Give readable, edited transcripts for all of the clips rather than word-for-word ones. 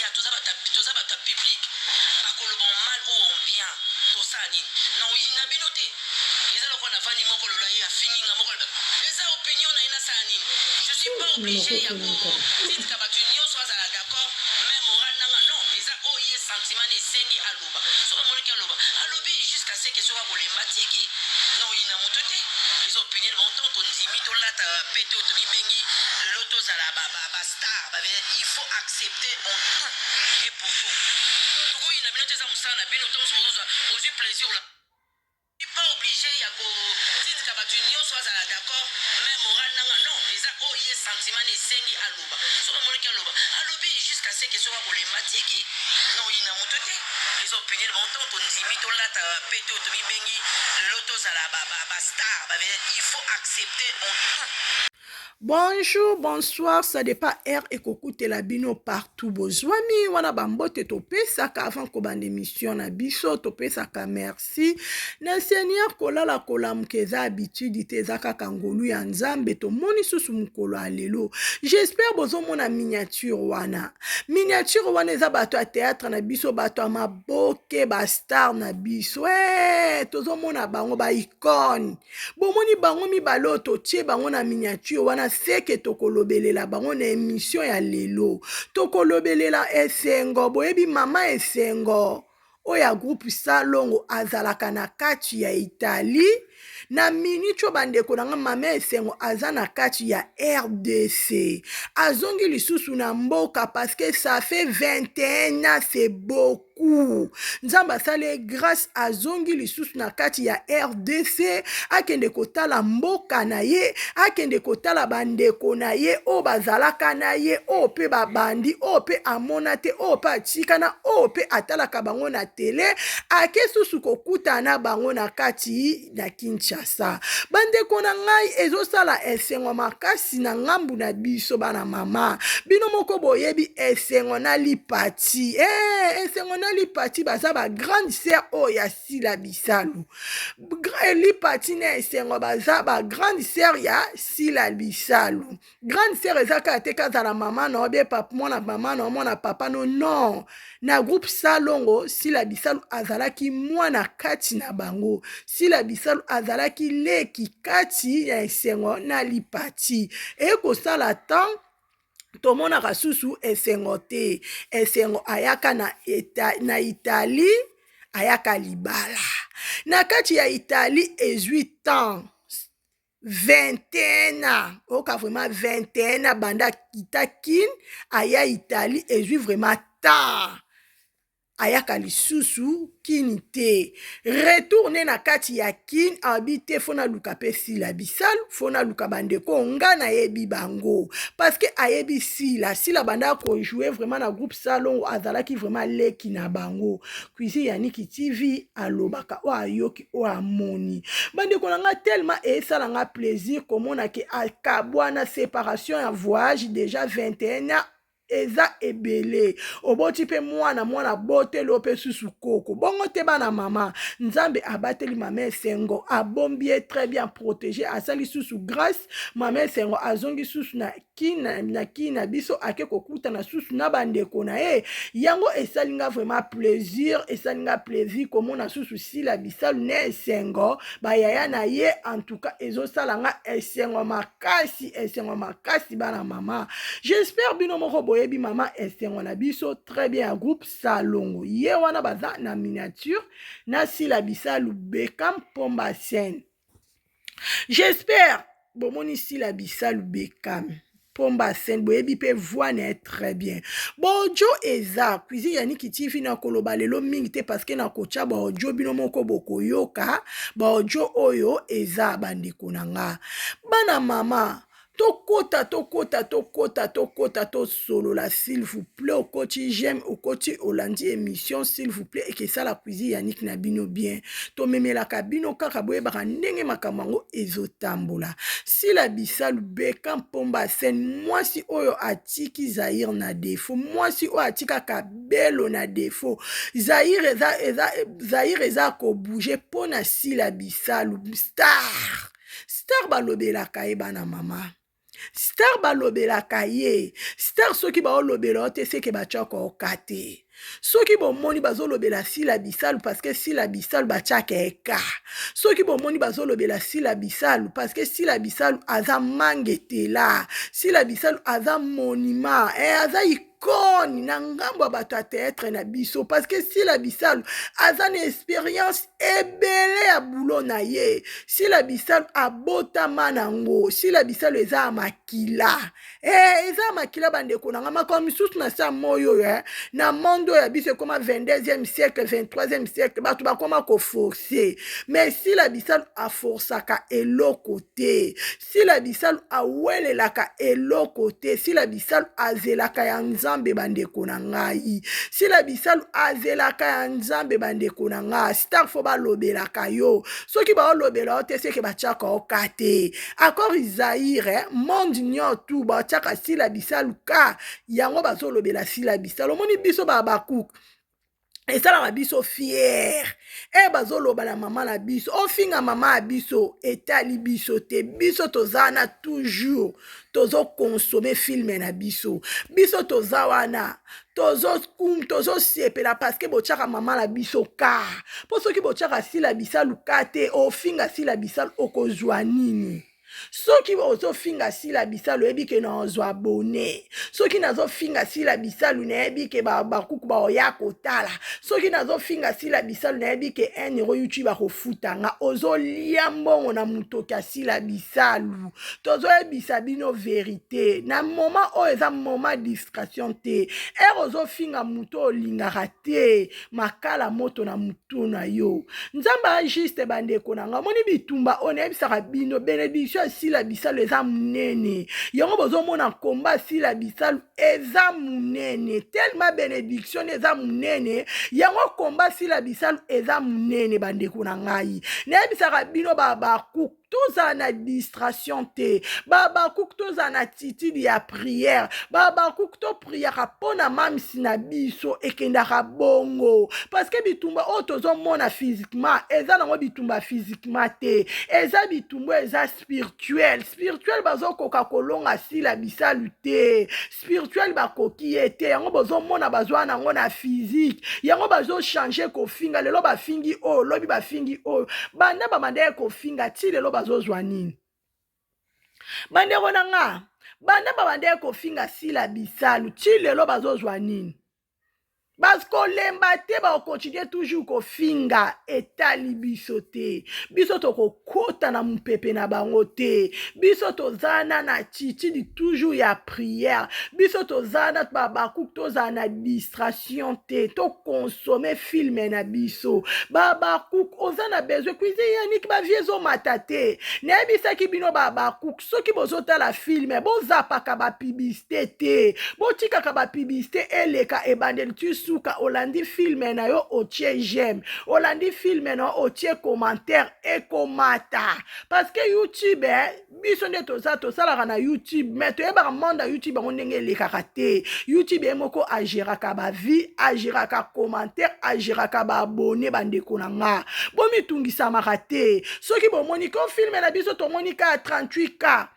Média, toza bato ya public. Bakoloba en mal ou en bien, tosala nini? Na oyina bino te. Eza lokola navandi moko lolo, ye afingi nga moko, eza opinion na ye, nasala nini? Je suis pas obligé ya kotitika bato nyonso azala d'accord. Même moral nanga, non. Eza oyo ye sentiment na esengi aloba. Soki amonaki aloba, alobi, jusqu'à ce que soki akolemba, tiki. Na oyina moto te, eza opinion na bango. Ntango tondimi tolata pe te, oyo tomibengi lelo tozala bastar, il faut accepter en tout et pour tout. Tokoyina bino te, eza mosala na bino. Ntango soki ozozwa, ozwi plaisir, pas obligé ya kotindika bato nyonso azala d'accord. Même moral nanga, non. Eza oyo ye sentiment na esengi aloba. Soki amonaki aloba, alobi, jusqu'à ce que soki akolemba, tiki. Na oyina moto te, eza opinion na bango. Ntango tondimi tolata pe te, oyo tomibengi lelo tozala bastar, il faut accepter en tout. Bonjour, bonsoir, ça dépend heure ekokutela bino partout bozwami wana. Bambote topesaka avant kobanda émission na biso, topesaka merci na Seigneur. Kolala kolamuka eza habitude te, eza kaka ngolu ya Nzambe. Tomoni susu mokolo ya lelo. J'espère bozomona miniature wana. Miniature wana eza bato ya théâtre na biso, bato ya maboke, bastar na biso. Tozomona bango, baicone. Bomoni bango mibale oyo totie bango na miniature wana, seke tokolobelela bango na émission ya lelo. Tokolobelela Esengo. Boyebi mama Esengo oyo ya groupe Salongo, azalaka na kati ya Italie. Na minute oyo, bandeko na nga, mama Esengo aza na kati ya RDC, azongi lisusu na mboka parce que ça fait 21 ans, c'est beaucoup. Nzambe asali grâce, azongi lisusu na kati ya RDC, akende kotala mboka na ye, akende kotala bandeko na ye oyo bazalaka na ye, oyo mpe babandi, oyo mpe amona te, oyo mpe atikana, oyo mpe atalaka bango na tele. Ake susu kokutana na bango na kati na Kinshasa. Bandeko na ngai, ezosala esengo makasi na ngambu na biso bana mama. Bino moko boyebi Esengo na Lipati. Esengo na Lipati baza bagrande sœur oyo ya Sila Bisalu. Lipati na Esengo baza bagrande sœur ya Sila Bisalu. Grande sœur eza kaka te kazala mama na obie papa, mwana mama na mwana papa. No, non. Na groupe Salongo, Sila Bisalu azalaki mwana kati na bango. Sila Bisalu azalaki leki kati ya Esengo na Lipati. Ekosala temps tomonaka susu Esengo te. Esengo ayaka na Italie, ayaka libala na kati ya Italie. Ezwi temps 21 ans, oyoka vraiment, 21 ans banda akita Kine aya Italie. Ezwi vraiment temps, ayaka lisusu Kini te. Retourne na kati ya Kine, abi te, faut naluka mpe Sila Bisalu, faut naluka bandeko nga nayebi bango, parce que ayebi Sila. Sila banda kojouer vraiment na groupe Salongo, azalaki vraiment leki na bango. Cuisine Yaniki TV alobaka oyo ayoki, oyo amoni. Bandeko na nga, tellement esala nga plaisir komona ke akabwana, séparation ya voyage déjà 21 ans eza ebele. Oboti mpe mwana, mwana boteli mpe susu koko bongo te. Bana mama, Nzambe abateli mama Esengo, abombi ye très bien protégé, asali susu grâce. Mama Esengo azongi susu na kina na kina biso, ake kokutana susu na bandeko na ye. Yango esali nga vraiment plaisir, esali nga plaisir komona susu Sila Bisalu na Esengo, bayaya na ye. En tout cas, ezosala nga esengo makasi, esengo makasi, bana mama. J'espère bino moko boyebi mama Esengo na biso très bien ya groupe Salongo. Ye wana baza na miniature na Sila Bisalu, Beka Mpomba scène. J'espère bomoni Sila Bisalu, Bekam Pomba scène, boyebi mpe voix na ye très bien. Baaudio eza Cuisine Yaniki TV. Na koloba lelo mingi te parce que nakotya baaudio, bino moko bokoyoka baaudio oyo eza. Bandeko na nga, bana mama, tokota, tokota, tokota, tokota, tosolola. S'il vous plaît, okoti j'aime, okoti olandi émission, s'il vous plaît, ekesala Cuisine Yannick na bino bien. Tomemelaka bino kaka, boyebaka ndenge makambo yango ezotambola. Sila Bisalu, Beka Mpomba scène, mwasi oyo atiki Zaire na défaut, mwasi oyo atikaka belo na défaut. Zaire eza, Zaire eza kobouger mpo na Sila Bisalu. Star, star balobelaka ye, bana mama. Star balobelaka ye. Star soki baolobela yo te seke batiaka yo ka te. Soki bomoni bazolobela Sila Bisalu parce que Sila Bisalu batiaka ye ka. Soki bomoni bazolobela Sila Bisalu parce que Sila Bisalu aza mangetela. Sila Bisalu aza monument, eh, aza icône na ngambo ya bato ya théâtre na biso parce que Sila Bisalu aza na expérience ebele ya boulot na ye. Sila Bisalu abotama nango. Sila Bisalu eza ya makila. Eh, eza ya makila bandeko na nga. Makambo misusu na sa moi oyo eh, na monde oyo ya biso ekoma 22e siècle, 23e siècle, bato bakoma koforce. Mais Sila Bisalu aforsaka eloko te. Sila Bisalu awelelaka eloko te. Sila Bisalu azelaka ya Nzambe bandeko na ngai. Sila Bisalu azelaka ya Nzambe bandeko na ngai. Star fo balobelaka yo. Soki baolobela yo te seke batiaka yo ka te. Accord Zaire, monde nyo tout batiaka Sila Bisalu ka. Yango bazolobela Sila Bisalu. Omoni biso ba Habacuc esalaka biso fiere e bazoloba na mama na biso, ofinga mama ya biso etali biso te. Biso toza wana toujours tozokonsome filme na biso. Biso toza wana tozosepela parce que botiaka mama na biso ka. Mpo soki botiaka Sila Bisalu ka te, ofinga Sila Bisalu okozwa nini? Soki ozofinga Sila Bisalu oyebi ke na ozwa abonné. Soki nazofinga Sila Bisalu nayebi ke bakuku baoya kotala. Soki nazofinga Sila Bisalu nayebi ke 1 euro YouTube akofuta nga. Ozolia mbongo na motoki ya Sila Bisalu. Tozoyebisa bino verité. Na moment oyo eza moment distraction te. Ere ozofinga moto olingaka te, makala moto na mutu na yo. Nzambe a juste bandeko na nga. Omoni bitumba oyo nayebisaka bino, benediction ya Sila Bisalu eza monene. Yango bozomona komba Sila Bisalu eza monene. Tellement benediction eza monene, yango komba Sila Bisalu eza monene bandeko na ngai. Nayebisaka bino ba bakuku tozala na distraction te. Babakuku tozala na attitude ya prière. Babakuku topriaka mpo na mamisi na biso ekendaka bongo. Parce que bitumba oyo tozomona physiquement eza nango bitumba physiquement te, eza bitumba eza spirituel. Spirituel bazokoka kolonga Sila Bisalu te, spirituel bakoki ye te. Yango bozomona bazwa nango na physique, yango bazochange kofinga. Lelo bafingi oyo, lobi bafingi oyo, banda bamanda ye kofinga ti lelo bazozwa nini? Bandeko na nga, banda babanda ye kofinga Sila Bisalu ti lelo bazozwa nini? Bakolemba te, bakokontinue toujours kofinga, etali biso te. Biso tokokota na mopepe na bango te. Biso toza na na attitude toujours ya prière. Biso toza na babakuku, tozala na distraction te, tokonsome filme na biso. Babakuku oza na besoin cuisine Yannick, bavie ezomata te. Nayebisaki bino babakuku, soki bozotala filme bozapaka bapublicité te, botikaka bapublicité eleka ebandeli ti suka. Olandi filme na yo otie j'aime, olandi filme na yo otie commentaire, ekomata. Parce que YouTube, biso nde toza tosalaka na YouTube, mais toyebaka monde ya YouTube yango ndenge elekaka te. YouTube ye moko agéraka bavie, agéraka commentaire, agéraka baabonné. Bandeko na nga, bomitungisamaka te. Soki bomoni ko filme na biso tomoni ka 38K,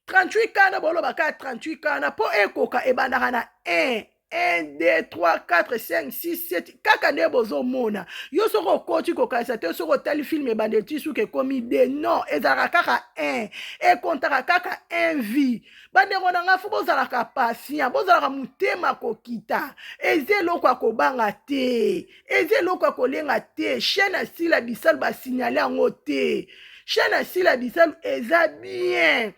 38K na boloba ka 38K na mpo ekoka ebandaka na 1, 1, 2, 3, 4, 5, 6, 7 kaka nde bozomona. Yo soki okoti kokanisa te soki otali filme ebandeli ti suki ekomi 2, non, ezalaka kaka 1, ekontaka kaka 1 vie. Bandeko na ngai, fo bozalaka patient, bozalaka motema kokita. Eza eloko ya kobanga te, eza eloko ya kolenga te. Chaîne ya Sila Bisalu basignale yango te. Chaîne ya Sila Bisalu eza bien,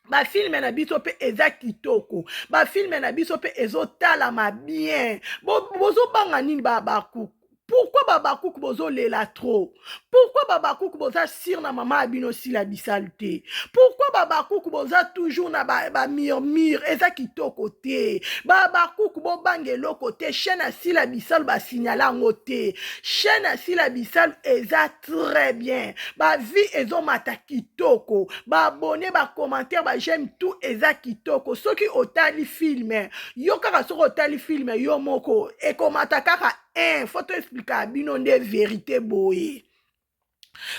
bafilme na biso mpe eza kitoko, bafilme na biso mpe ezotalama bien. Bozobanga nini babakuku? Pourquoi babakuku bozolela trop? Pourquoi babakuku boza sire na mama ya bino Sila Bisalu te? Pourquoi babakuku boza toujours na bamurmure? Eza kitoko te. Babakuku bobanga eloko te. Chaîne ya Sila Bisalu basignale yango te. Chaîne ya Sila Bisalu eza très bien, bavie ezomata kitoko, baabonné, bacommentaire, baj'aime, tout eza kitoko. Soki otali filme yo kaka, soki otali filme yo moko ekomata kaka 1. Fo toexplika bino nde vérité boye.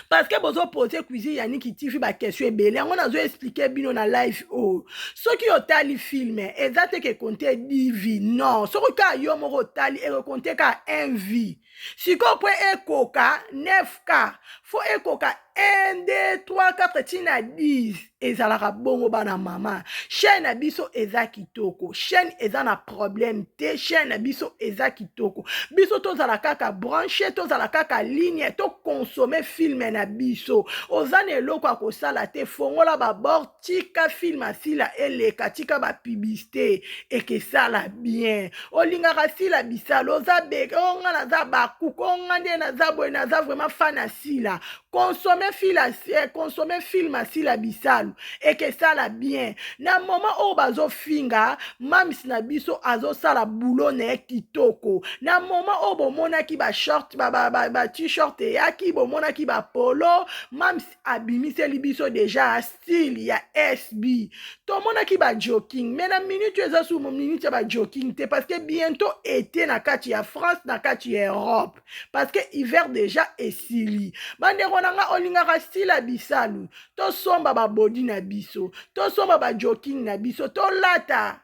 Parce que bozo poser Cuisine Yannick TV ba question ebele, yango nazo expliquer bino na live oyo. Soki otali film eza te ke compte 10 vie, non. Soki kaka yo moko otali ekokonte kaka 1 vie. Sikoyo po ekoka 9K, fo ekoka 1, 2, 3, 4 ti na 10. Ezalaka bongo bana mama. Chaîne na biso eza kitoko, chaîne eza na problème te, chaîne na biso eza kitoko. Biso tozala kaka branche, tozala kaka ligne, tokonsome film na biso. Oza na eloko ya kosala te, fongola babord, tika film asila eleka, tika bapublicité, ekesala bien. Olingaka Sila Bisalo, oza beke, o nga naza bakuku, o nga nde naza boye, naza vraiment fan ya Sila. Consommer fila, consommer film Sila Bisalu ekesala bien. Na moment oyo bazofinga mams na biso azosala boulot na ye kitoko. Na moment oyo bomonaki ba short, ba, ba, ba, ba t-shirt eyaki, bomonaki ba polo, mams abimiseli biso deja style ya SB. Tomonaki ba jogging, mais na minute oyo eza sous minute ya ba jogging te, parce que bientôt été na kati ya France, na kati ya Europe, parce que hiver déjà esili. Bandeko na nga, olingaka Sila Bisalu, tosomba ba body na biso, tosomba ba jogging na biso, tolata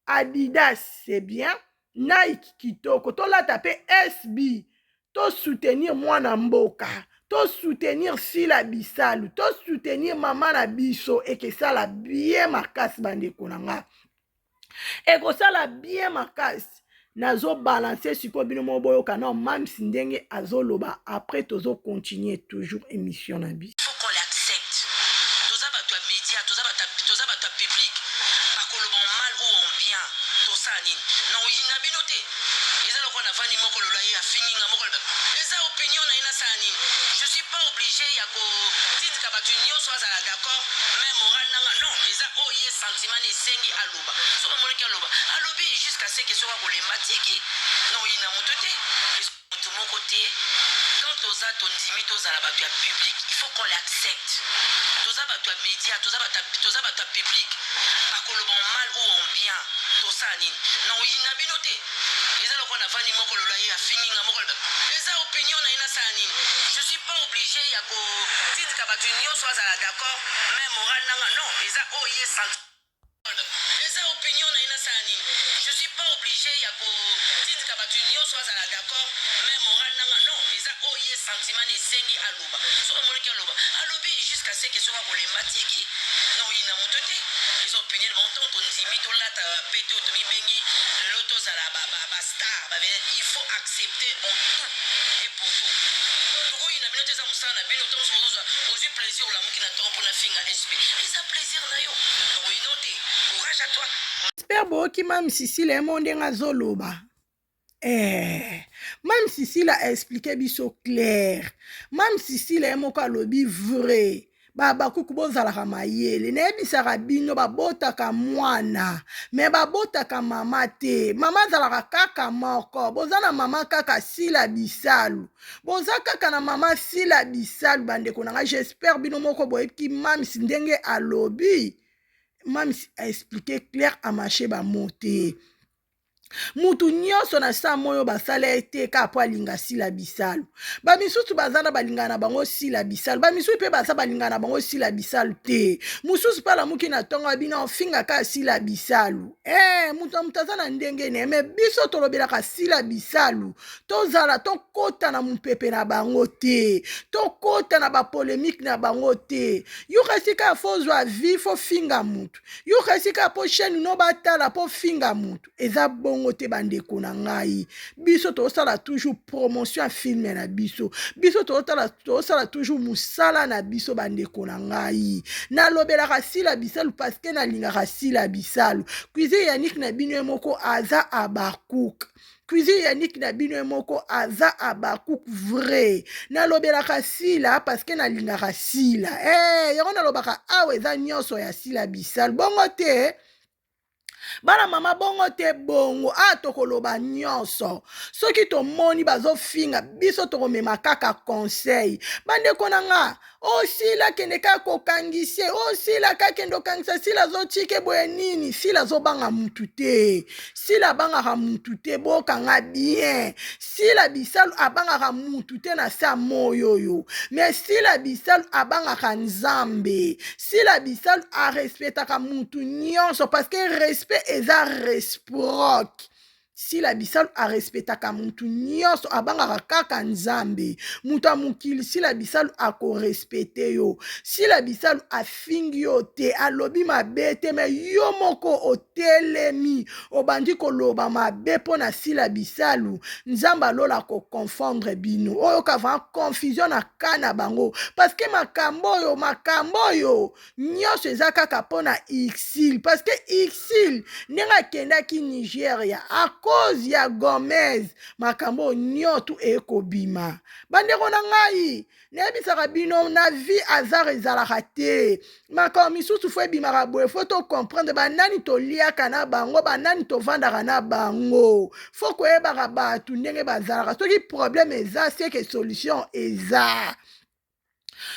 Adidas, c'est bien, Nike kitoko, tolata pe SB, tosoutenir mwana mboka, tosoutenir Sila Bisalu, tosoutenir mama na biso, ekesala bien makasi. Bandeko na nga, ekosala bien makasi. Nazobalanse sikoyo, bino moko boyoka na mams ndenge azoloba, après tozocontinue toujours émission na biso. Faut qu'on l'accepte. Toza bato ya média, toza bato ya public, bakoloba en mal ou en bien, tosala nini? Na oyina bino te. Eza lokola navandi moko lelo aye afingi nga, moko eza opinion na ye, nasala nini? Je suis pas obligé ya kotindika bato nyonso azala d'accord, mais moral nanga non, eza oyo ye sentiment na esengi aloba. Soki amonaki aloba, alobi, jusqu'à ce que soki akolemba, tiki. Na oyina moto te, moto moko te. Quand toza tondimi tozala bato ya public, il faut qu'on l'accepte. Toza bato ya média, toza bato ya public, bakoloba en mal ou en bien, tosala nini? Na oyina bino te. Eza lokola navandi moko lelo aye afingi nga, moko eza opinion na ye, nasala nini? Je suis pas obligé ya kotindika bato nyonso azala d'accord, mais moral nanga non, eza oyo ye sentiment, eza opinion na ye, nasala nini? Je suis pas obligé ya kotindika bato nyonso azala d'accord, mais moral nanga non, eza oyo ye sentiment na esengi aloba. Soki amonaki aloba, alobi, jusqu'à ce que soki akolemba, tiki. Na oyina moto te, eza opinion. Bango ntango tondimi tolata pe te, oyo tomibengi lelo tozala bastar, il faut accepter en tout et pour tout. Tokoyina bino te, eza mosala na bino. Ntango soki ozwa, ozwi plaisir, olamuki na ntongo mpona finga SP, eza plaisir na yo, tokoyina te. Courage à toi. J'espère boyoki mame Sisila ye mo ndenge azoloba. Mame Sisila aexplike biso clair. Mame Sisila ye moko alobi vrai. Babakuku, bozalaka mayele. Nayebisaka bino, babotaka mwana me babotaka mama te. Mama azalaka kaka moko. Boza na mama kaka Sila Bisalu, boza kaka na mama Sila Bisalu. Bandeko na ngai, j'espère bino moko boyebi mams ndenge alobi. Mams aexplike clair, amashe bamo te. Mutu nyonso na sa moyo basala ye te kaka mpo alinga Sila Bisalu. Bamisusu baza na balingaka na bango Sila Bisalu, bamisusu mpe baza balingaka na bango Sila Bisalu te. Mosusu mpe alamuki na ntongo abino ofinga kaka Sila Bisalu. Moto na moto aza na ndenge na ye, me biso tolobelaka Sila Bisalu. Tozala tokɔta na mopepe na bango te, tokɔta na bapolémique na bango te. Yoka esika fo ozwa vie, fo finga mutu. Yoka esika mpo chaîne no batala, mpo finga mutu. Eza bongo te, bandeko na ngai. Biso tozosala toujours promotion ya film na biso. Biso tozosala toujours mosala na biso. Bandeko na ngai, nalobelaka Sila Bisalu parce que nalingaka Sila Bisalu. Cuisine Yanik na bino ye moko aza abakuk. Cuisine Yanik na bino ye moko aza abakuk vrai. Nalobelaka Sila parce que nalingaka Sila. Yango nalobaka awa, eza nyonso ya Sila Bisalu. Bongo te, bana mama, bongo te, bongo a tokoloba nyonso. Soki tomoni bazofinga biso, tokomema kaka conseil. Bandeko na nga, Osila kende kaka kokangise, osila kaka kende okangisa Sila azotike boye nini? Sila azobanga mutu te, Sila abangaka mutu te, bokanga bien. Sila Bisalu abangaka mutu te na sa moyo oyo, mais Sila Bisalu abangaka Nzambe. Sila Bisalu arespectaka mutu nyonso parce que respect eza réciproque. Sila Bisalu arespectaka mutu nyonso, abangaka kaka Nzambe. Moto ya mokili Sila Bisalu akorespecte yo. Sila Bisalu afingi yo te, alobi mabe te, me yo moko otelemi obandi koloba mabe mpo na Sila Bisalu. Nzambe alola akoconfondre bino. Oyoka vraiment confusion na ka na bango, parce que makambo oyo, makambo oyo nyonso eza kaka mpo na Ursule, parce que Ursule ndenge akendaki Nigeria à cause ya Gomez, makambo oyo nyonso ekobima. Bandeko na ngai, nayebisaka bino na vie hasard ezalaka te. Makambo misusu fo ebimaka boye, fo tocomprendre banani toliaka na bango, banani tovandaka na bango. Fo koyebaka bato ndenge bazalaka. Soki problème eza, seke solution eza.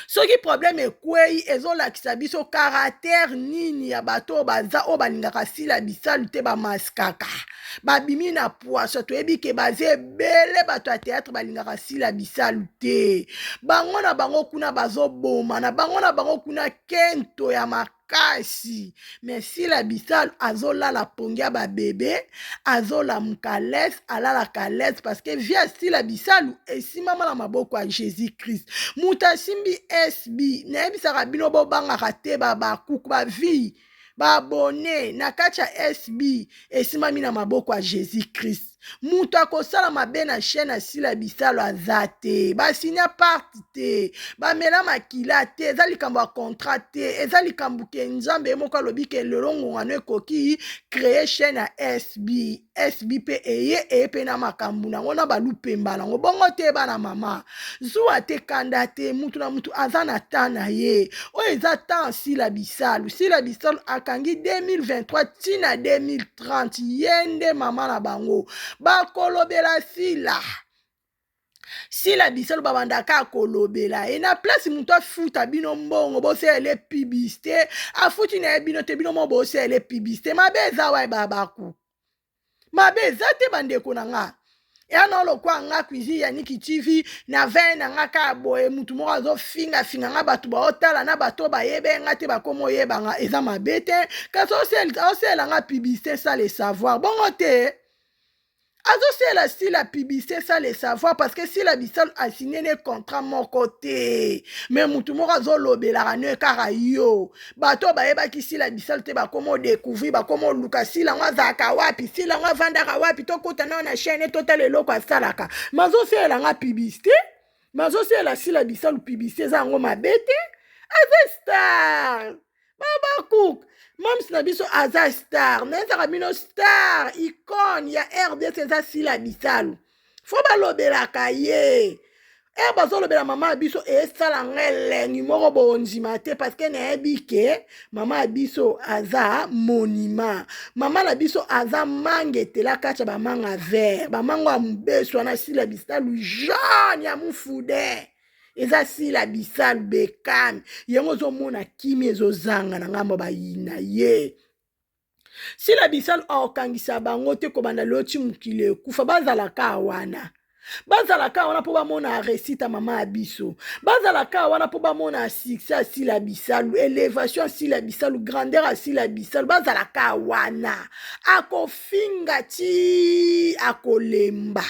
Soki problème ekwei, ezolakisa biso caractère nini ya bato oyo baza, oyo balingaka Sila Bisalu te, bamaskaka babimi na poisson. Toyebi ke baza ebele bato ya théâtre balingaka Sila Bisalu te. Bango na bango kuna bazoboma na bango na bango kuna kento ya makasi, mais Sila Bisalu azolala pongi ya babebe, azolamuka lese, alalaka lese, parce que vie ya Sila Bisalu esimama na maboko ya Jésus Christ. Moto asimbi SB, nayebisaka bino bobangaka te, babakuku bavie baabone na kati ya SB esimami na maboko ya Jésus Christ. Moto akosala mabe na chaîne ya Sila Bisalu aza te, basinya parte te, bamela makila te, eza likambo ya contrat te, eza likambo ke Nzambe ye moko alobi ke lelo ngongano ekoki créer chaîne ya SB. SB mpe eye eye mpe na makambo nango na balupemba nango bongo te. Bana mama, zuwa te, kanda te, mutu na mutu aza na temps na ye. Oyo eza temps Sila Bisalu. Sila Bisalu akangi 2023 ntina 2030, ye nde mama na bango. Bakolobela Sila, Sila Bisalu babandaka kolobela ye na place. Moto afuta bino mbongo bosalele publicité, afuti na ye bino te, bino mo bosalele publicité. Mabe eza wa babaku? Mabe eza te, bandeko na nga. Eya na lokwa nga Cuisine ya Niki TV na 20 na nga kaka boye, mutu moko azofingafinga nga, bato baotala na bato bayebe nga te, bakoma oyeba nga, eza mabe te. Kasi osalela nga publicité sans le savoir, bongo te. Azosala Sila publicité sans le savoir, parce que Sila Bisalu asigne ne contrat moko te, mais mutu moko azolobelaka ne kaka yo. Bato bayebaki Sila Bisalu te, bakoma odécouvrir, bakoma oluka Sila yango azalaka wapi, Sila yango avandaka wapi, tokota nao na chaîne, totala eloko asalaka. Mais azosalela nga publicité, mais azosalela Sila Bisalu publicité, eza yango mabe te. Aza star, Babakuk mams na biso aza star. Nayezaka bino star icône ya RDC eza Sila Bisalu. Fo balobelaka ye ere bazolobela mama ya biso, esala nga elengi moko bondima te, parce que nayebi ke mama ya biso aza monument. Mama na biso aza manga etela kati ya bamanga vert, bamango ya mobesu wana. Sila Bisalu jaune ya mofude eza Sila Bisalu bekami yango. Ozomona kimi ezozanga na ngambo bayina ye. Sila Bisalu aokangisa bango te kobanda lelo ti mokili ekufa. Bazalaka wana, bazalaka wana mpo bamona réussite ya mama ya biso, bazalaka wana mpo bamona succès ya Sila Bisalu, élévation ya Sila Bisalu, grandeur ya Sila Bisalu. Bazalaka wana, akofinga ti akolemba.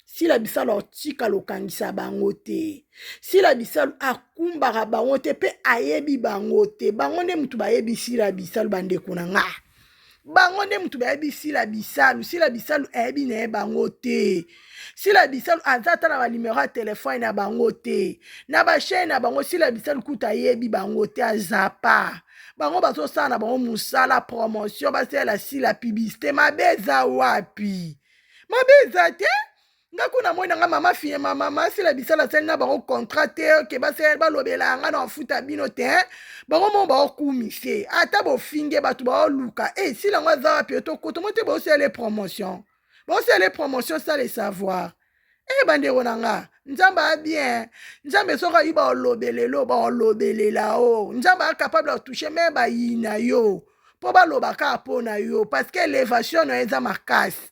Sila Bisalu aotikala okangisa bango te. Sila Bisalu akumbaka bango te mpe ayebi bango te. Bango nde mutu bayebi Sila Bisalu. Bandeko na nga, bango nde mutu bayebi Sila Bisalu. Sila Bisalu ayebi na ye bango te. Sila Bisalu aza ata na banimero ya telefone na bango te, na bachaîne na bango. Sila Bisalu kuta ayebi bango te, azapa bango. Bazosala na bango mosala promotion, basalela Sila publicité. Mabe eza wapi? Mabe eza te. Nga kuna moi na nga mama fie mama Sila Bisala asali na bango contrat te ke basala balobela nga na afuta bino te. Bango mo baokumise, ata bofinge bato baoluka e Sila yango aza wapi, tokoto mo te. Bosala promotion, bosala promotion sans le savoir. E bandeko na nga, Nzambe a bien. Nzambe soki ayi baolobelelo, baolobelela o. Nzambe a capable ya touche me bayina yo mpo baloba kaka mpo na yo, parce que elevation na yo eza makasi.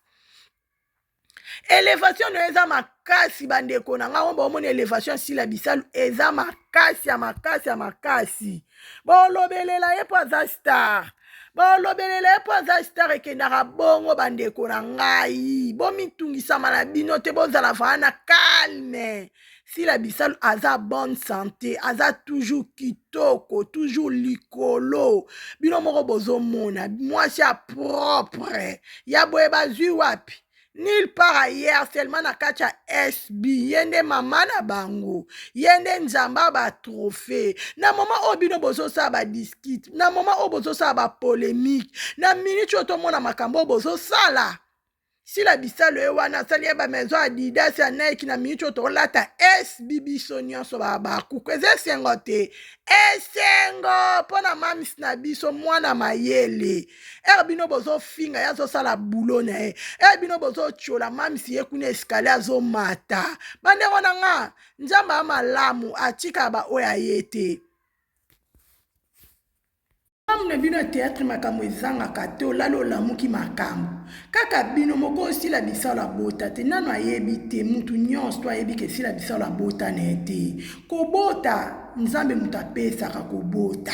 Elevation na yo eza makasi, bandeko na nga. Oyo baomona elevation Sila Bisalu eza makasi ya makasi ya makasi. Bolobelela ye mpo aza star, bolobelela ye mpo aza star. Ekendaka bongo, bandeko na ngai. Bomitungisama na bino te, bozala vaa na calme. Sila Bisalu aza bonne santé, aza toujours kitoko, toujours likolo. Bino moko bozomona mwasi ya propre ya boye bazwi wapi? Nulle part ailleurs, seulement na kati ya SB. Ye nde mama na bango, ye nde Nzambe ya batrophée. Na moment oyo bino bozosala badiskite, na moment oyo bozosala bapolémique, na minute oyo tomona makambo oyo bozosala, Sila Bisalo ye wana asali ye bamaison Adidas, ya Nike. Na minute oyo tolata SB, biso nyonso bakuku. Eza esengo te, esengo mpo na mamisi na biso, mwana mayele. Ere bino bozofinga, ye azosala bulo na ye. Ere bino bozotyola mamisi, ye kuna escalier azomata. Bandeko na nga, Nzambe ya malamu atikaka baoyo aye te. Mamu na bino ya théâtre, makambo ezangaka te. Olali, olamuki, makambo kaka bino moko. Osila Bisalo abota te, nano ayebi te. Mutu nyonso to ayebi ke Sila Bisalo abota na ye te. Kobota, Nzambe moto apesaka kobota.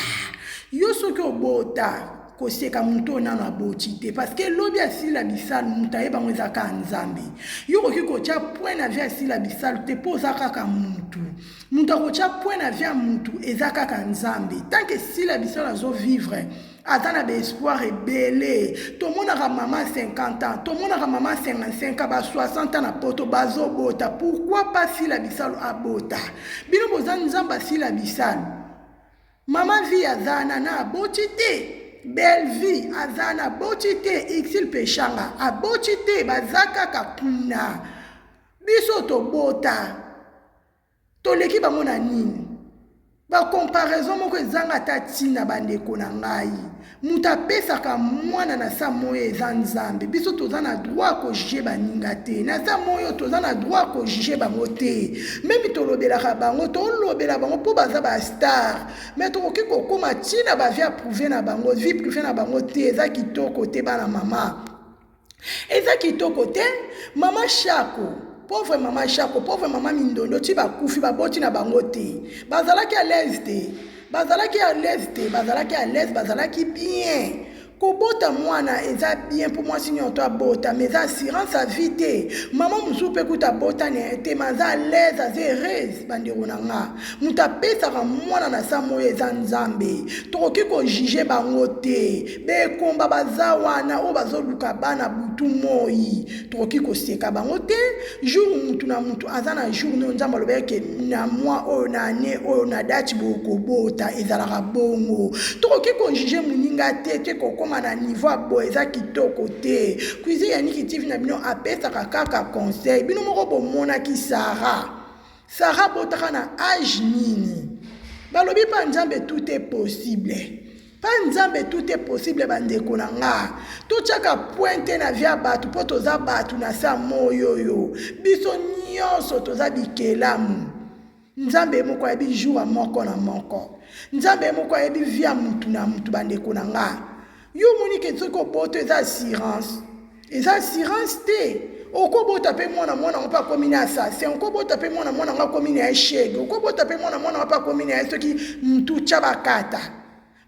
Yo soki obota, koseka moto oyo nano aboti te, parce que lobi asila Bisalu, moto ayebango eza kaka Nzambe. Yo okoki kotya point na vie asila Bisalu te, mpo oza kaka mutu. Moto akotya point na vie ya mutu eza kaka Nzambe. Tant que Sila Bisalu azovivre, aza na baespoir ebele. Tomonaka mama 50 ans, tomonaka mama 55 ans, ba 60 ans na Poto bazobota. Pourquoi pas Sila Bisalu abota? Bino boza Nzambe asila Bisalu? Mama Vie aza na na aboti te, Belle Vie aza na aboti te, Exil Peshanga aboti te, baza kaka kuna. Biso tobota, toleki bango na nini? Bacomparaison moko ezanga ata ntina. Bandeko na ngai, moto apesaka mwana na sa moyo eza Nzambe. Biso toza na droit kojuger baninga te. Na sa moyo toza na droit kojuger bango te. Même tolobelaka bango, tolobela bango mpo baza bastar, mais tokoki kokóma ntina bavie privée na bango, vie privée na bango te. Eza kitoko te, bana mama, eza kitoko te. Mama Shako, pauvre mama Shako, pauvre mama Mindondo, ti bakufi, baboti na bango te. Bazalaki à l'aise te, bazalaki à l'aise te, bazalaki à l'aise, bazalaki bien. Kobota mwana eza bien mpo mwasi nyonso abota, mais eza assurance ya vie te. Mama mosusu mpe kuta abota na ye te, mais aza à l'aise, aza heureuse. Bandeko na nga, moto apesaka mwana na sa moyo eza Nzambe. Tokoki kojuger bango te. Bekomba baza wana oyo bazoluka bana butu moi, tokoki koseka bango te. Jour mutu na mutu aza na jour oyo Nzambe alobaki ke na mois oyo, na année oyo, na date bokobota, ezalaka bongo. Tokoki kojuger moninga te te, kokóma na niveau ya boye eza kitoko te. Cuisine Yaniki TV na bino apesaka kaka conseil. Bino moko bomonaki Sara. Sara abotaka na age nini? Balobi mpa Nzambe tout est possible, mpa Nzambe tout est possible. Bandeko na nga, totiaka point te na vie ya bato, mpo toza bato na sa moyo oyo. Biso nyonso toza bikelamu. Nzambe moko ayebi jour ya moko na moko, Nzambe moko ayebi vie ya mutu na mutu. Bandeko na nga, yo omoni ke soki oboto eza assurance, eza assurance te. Okobota mpe mwana, mwana yango mpe akomi na assassin. Okobota mpe mwana, mwana yango akomi na ye shege. Okobota mpe mwana, mwana yango mpe akomi na ye soki mutu tya bakata.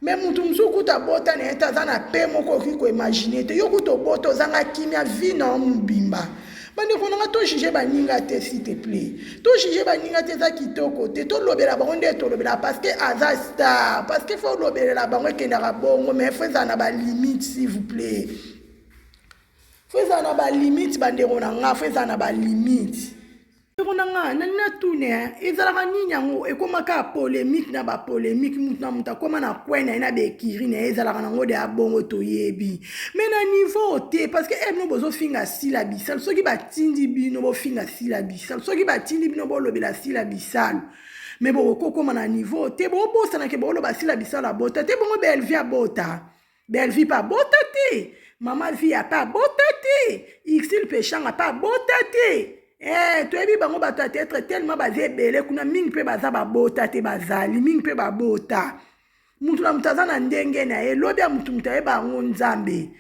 Mais mutu mosusu kuta abota na ye te, aza na pe moko okoki koimaginer te. Yo kuta obota, ozanga kimia vie na yo mobimba. Bandeko na nga, tojuger baninga te, s'il te plaît. Tojuger baninga te, eza kitoko te. Tolobela bango nde tolobela parce que aza star, parce que faut olobelela bango, ekendaka bongo, mais faut ezala na balimite, s'il vous plaît. Faut ezala na balimite, bandeko na nga, faut ezala na balimite. Ndeko na nga, nani natune, ezalaka nini yango ekomaka polémique na bapolémique? Mutu na moto akóma na kwe na ye na baekiri na ye, ezalaka nango de ya bongo, toyebi, mais na niveau te. Parce que e bino bozofinga Sila Bisalu, soki batindi bino bofinga Sila Bisalu, soki batindi bino bolobela Sila Bisalu, mais bokokokóma na niveau te. Bobosanake boloba Sila Bisalu abota te, bongo Bellevie abota? Bellevie mpe abota te, mama Vie mpe abota te, Exil mpe Eshanga mpe abota te. Eh, toyebi bango bato ya teatre tellement baza ebele kuna, mingi mpe baza babota te, bazali mingi mpe babota. Mutu na mutu aza na ndenge na ye. Lobi ya mutu, mutu ayeba yango Nzambe.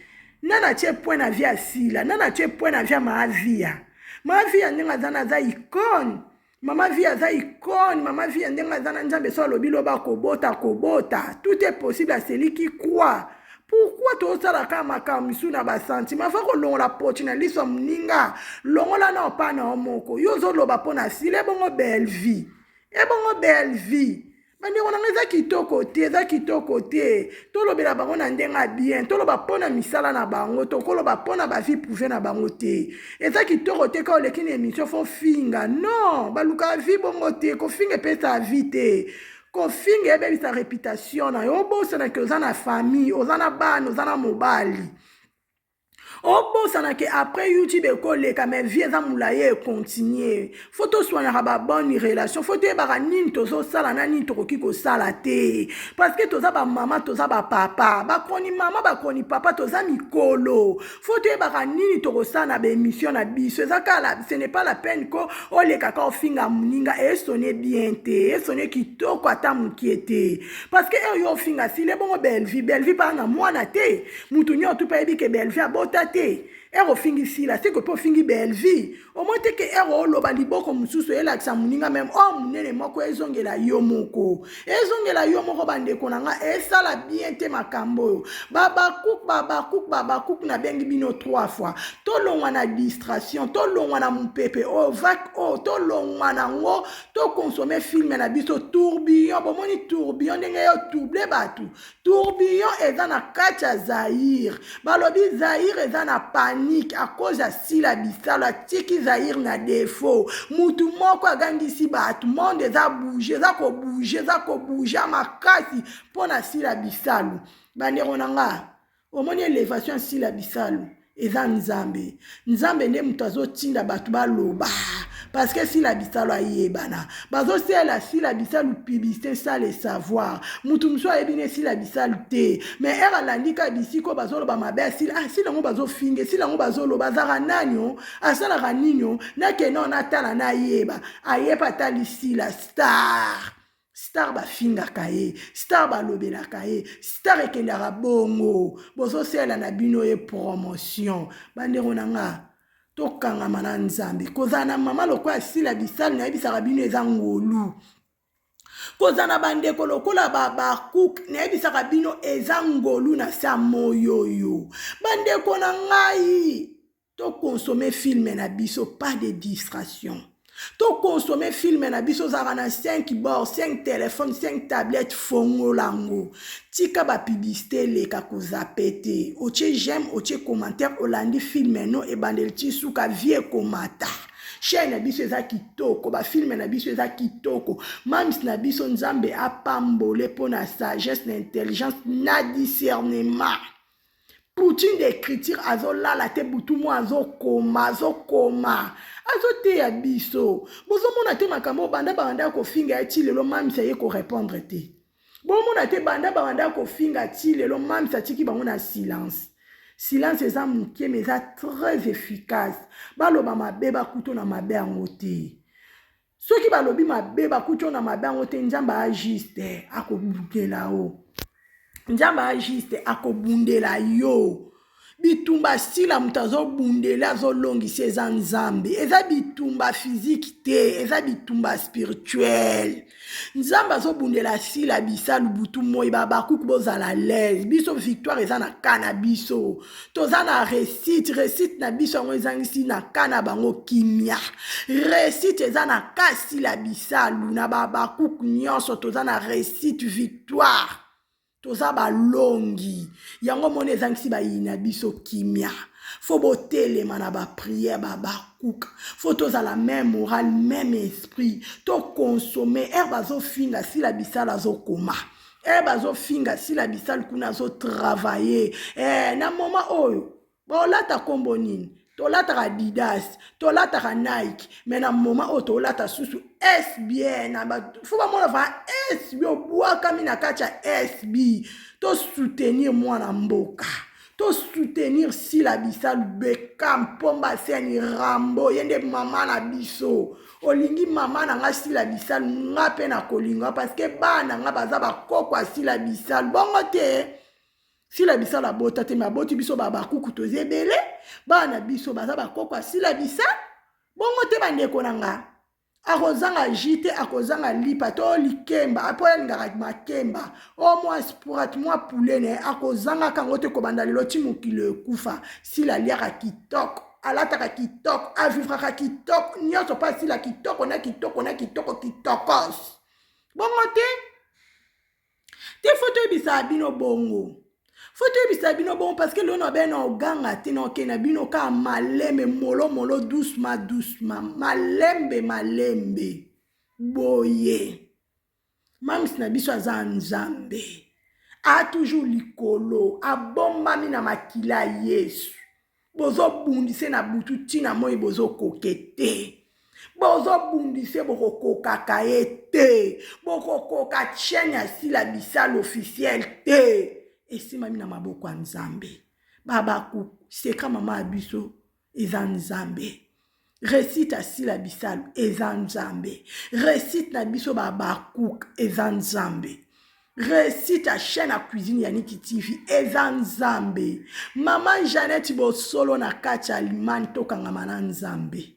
Nani atie point na vie ya Sila? Nani atie point na vie ya Maavia? Maavia ndenge aza na, aza icone. Mama Vie aza icone. Mama Vie ndenge aza na Nzambe, so alobi loba akobota, akobota. Tout est possible à celui qui croit. Pourquoi tozosala kaka makambo misusu na basentiment? Fa kolongola poti na liso ya moninga, longola na opa na yo moko. Yo ozoloba mpo na Sila, ebongo Bellevie, ebongo Bellevie. Bandeko na ngai, eza kitoko te, eza kitoko te. Tolobela bango na ndenge ya bien, toloba mpo na misala na bango, tokoloba mpo na bavie privée na bango te. Eza kitoko te ka oleki na émission fo finga. Non, balukaka vie bongo te. Kofinga epesa vie te, kofinga ebebisa réputation na yo. Obosanaki oza na famille, oza na bana, oza na mobali. Obosana ke après YouTube ekoleka, mais vie eza molayi, econtinue. Fo toswanaka babonne relation, fo toyebaka nini tozosala na nini tokoki kosala te, parce que toza bamama, toza bapapa, bakoni mama, bakoni papa, toza mikolo. Fo toyebaka nini tokosala na baémission na biso. Eza kala, ce n'est pas la peine ko olekaka ofinga moninga. Esone bien te, esone kitoko ata mokie te, parce que oyo ofinga Sila, ebongo Bellevie? Bellevie mpaa na mwana te. Mutu nyonso mpe ayebi ke Bellevie abota te. Ere ofingi Sila, seke mpe ofingi Bellevie. Omoi te ke ere oloba liboko mosusu elakisa moninga meme o monene moko, ezongela yo moko, ezongela yo moko. Bandeko na nga, esala bien te makambo oyo. Babakuk, babakuk, babakuk, nabengi bino trois fois. Tolongwa na distraction, tolongwa na mopepe oyo, vague oyo, tolongwa nango. Tokonsome film na biso Tourbillon. Bomoni Tourbillon ndenge yo trouble bato? Tourbillon eza na kati ya Zaire. Balobi Zaire eza na panique à cause ya Sila Bisalo. Atiki Zaire na défaut. Mutu moko agangisi bato, monde eza bouge, eza kobouge, eza kobouge makasi mpo na Sila Bisalo. Bandeko na nga, omoni élévation ya Sila Bisalo eza Nzambe. Nzambe nde moto azotinda bato baloba, parce que Sila Bisalo ayebana. Bazosala Sila Bisalo publicité sans le savoir. Motu mosusu ayebi ne Sila Bisalo te, mais ere alandi ka bisiko bazoloba mabe ya Sila. Ah, Sila yango bazofinga, Sila yango bazoloba, azalaka nani o, asalaka nini o? Nakende o, natala, nayeba. Ayebi, atali Sila star. Star bafingaka ye, star balobelaka ye, star ekendaka bongo. Bozosala na bino ye promotion. Bandeko na nga, tokangama na Nzambe. Kozala na mama lokola Sila Bisalo, nayebisaka bino, eza ngolu. Kozala na bandeko lokola babakuk, nayebisaka bino, eza ngolu na se ya moyoyo. Bandeko na ngai, tokonsome film na biso, pas de distraction. Tokonsome film na biso. Ozalaka na 5 bord, 5 téléphone, 5 tablette, fongola yango, tika bapublicité eleka, kozape te. Otie j'aime, otie commentaire, olandi film no ebandeli ti suka, vie ekomata. Chaîne na biso eza kitoko, bafilm na biso eza kitoko. Mams na biso, Nzambe apambole mpo na sagesse, na intelligence, na discernement. Poutine d'écriture azolala te butu mwa, azokoma, azokoma, azoteya biso. Bozomona te makambo banda banda kofinga ye ti lelo, mamisi aye korépondre te. Bomona te banda banda kofinga ti lelo, mamisi atiki bango na silence. Silence eza moke, mais eza très efficace. Baloba mabe, bakuto na mabe yango te. Soki balobi mabe, bakuti oyo na mabe yango te. Nzambe ajuste, akobundela o. Nzambe ajuste, akobundela yo. Bitumba Sila moto azobundela, azolongisa, eza Nzambe. Eza bitumba physique te, eza bitumba spirituel. Nzambe azobundela Sila Bisalu butu moi. Babakuku, bozala l'aise. Biso victoire eza na ka na biso, toza na réussite. Réussite na biso yango ezangisi na ka na bango kimia. Réussite eza na ka Sila Bisalu na babakuku nyonso. Toza na réussite, victoire, toza balongi. Yango moni ezangisi bayini na biso kimia. Fo botelema na baprière, babakuka. Fo tozala même moral, même esprit. Tokonsome ere bazofinga Sila Bisala, azokoma. Ere bazofinga Sila Bisala kuna, azotravaille. Na moment oyo bolata nkombo nini? Tolataka Adidas, tolataka Nike, mais na moment oyo tolata susu SB. Na fo bamona va SB, obwakami na kati ya SB. Tosoutenir mwana mboka. To soutenir Sila Bisalu Beckham Pomba Seni Rambo ye nde mama na biso. Olingi mama na nga Sila Bisalu nga pe na kolinga parce que bana nga baza ba koko ya Sila Bisalu bongo te. Sila Bisalu abota te mais aboti biso ba bakuku toza ebele bana biso baza ba koko ya Sila Bisalu bongo te bandeko na nga. Akozanga jus te, akozanga lipa to likemba po ye alingaka makemba o mwa sprat mwa poulet na ye akozangaka yango te kobanda lelo ti mokili ekufa. Sila aliaka kitoko, alataka kitoko, avivraka kitoko, nyonso mpo asila kitoko na kitoko na kitoko kitokos. Bongo te? Te fo toyebisaka bino bongo. Fo toyebisa bino bongo parce que lelo na bene oganga te na okende na bino kaka malembe molo molo doucement doucement malembe malembe boye. Mams na biso aza Nzambe. A toujours likolo, abombami na makila ya Yesu. Bozobundise na butu ti na moi bozokoke te. Bozobundise bokokokaka ye te. Bokokoka chaîne ya Sila Bisalu officiel te. Esimami na maboko ya Nzambe. Babaku seka mama ya biso eza Nzambe. Recite ya Sila Bisalu eza Nzambe. Recite na biso ba Habacuc eza Nzambe. Recite ya chaîne ya cuisine ya Niki TV eza Nzambe. Maman Jeannette Bosolo na kati ya Allemagne tokangama na Nzambe.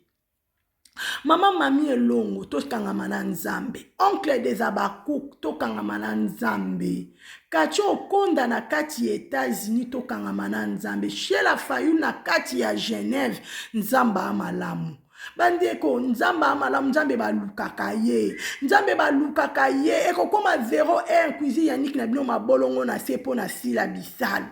Maman Mami Elongo tokangama na Nzambe. Oncle des Habacuc tokangama na Nzambe. Kacho Okonda na kati ya Etats-Unis tokangama na Nzambe. Sheila Fayulu na kati ya Genève Nzambe a malamu. Bandeko Nzambe a malamu, Nzambe balukaka ye. Nzambe balukaka ye. Ekokoma 0 1 cuisine ya Nick na bino mabolongo na se mpo na Sila Bisalu.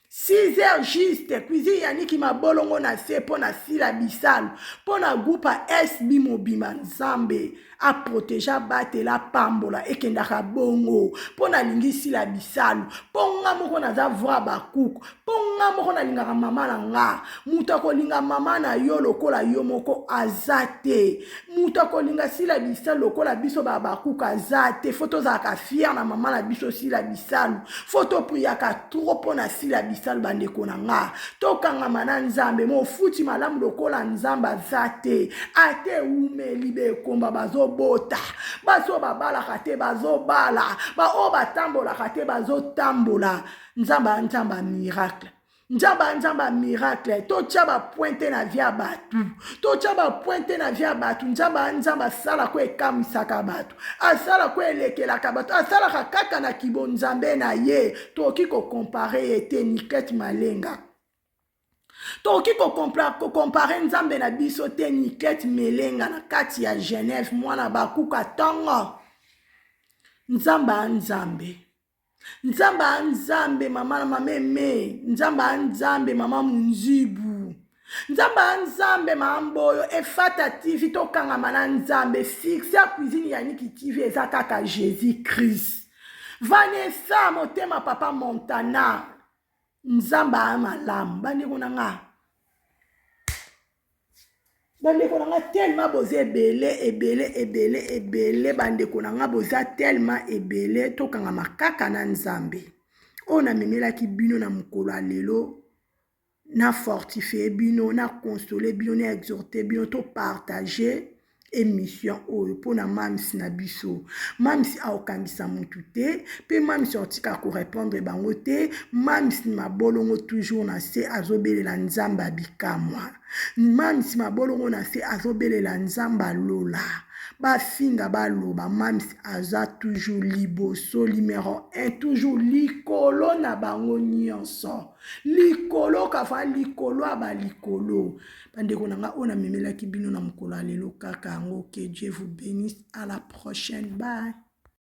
6 heures juste cuisine ya Niki mabolongo na se mpo na Sila Bisalu mpo na groupe ya SB mobimba Nzambe a protege abatela apambola ekendaka bongo mpo nalingi Sila Bisalu mpo nga moko naza vrai Habacuc mpo nga moko nalingaka mama na nga moto akolinga mama na yo lokola yo moko aza te moto akolinga Sila Bisalu lokola biso ba Habacuc aza te fo tozalaka fier na mama na biso Sila Bisalu fo topriaka trop mpo na Sila Bisalu bandeko na nga tokangama na Nzambe mofuti malamu lokola Nzambe aza te ata ewumeli bekomba bazobota basi oyo babalaka te bazobala baoyo batambolaka te bazotambola Nzambe ya Nzambe ya miracle Nzambe ya Nzambe ya miracle totya bapoint te na vie ya bato totya bapoint te na vie ya bato Nzambe ya Nzambe asalaka oyo ekamwisaka bato asalaka oyo elekelaka bato asalaka kaka na kibonzambe na ye tokoki kokompare ye te Niclette Malenga tokoki kokompare Nzambe na biso te Niclette Melenga na kati ya Genève mwana bakuka ntongo Nzambe ya Nzambe Nzambe a Nzambe mama na mama eme Nzambe a Nzambe mama Munzibu Nzambe a Nzambe mama Mboyo Efata TV tokangama na Nzambe succès ya cuisine ya Niki TV eza kaka Jesus Christ Vanessa motema papa Montana Nzambe a malamu bandeko na nga Bandeko na nga tellement boza ebele ebele ebele ebele bandeko na nga boza tellement ebele tokangama kaka na Nzambe oyo namemelaki bino na mokolo ya lelo na fortifie bino na console bino na exhorte bino to partage emission oyo mpona mams na biso mams aokangisa mutu te mpe mams aotika korepondre bango te mams mabolongo toujours na se azobelela nzambe abikamwa mams mabolongo na se azobelela nzambe alola bafinga baloba mams aza toujours liboso numero 1 toujours likolo na bango nyonso likolo kava likolo ya balikolo Bandeko na nga oyo namemelaki bino na mokolo ya lelo kaka yango que Dieu vous benisse à la prochaine bye.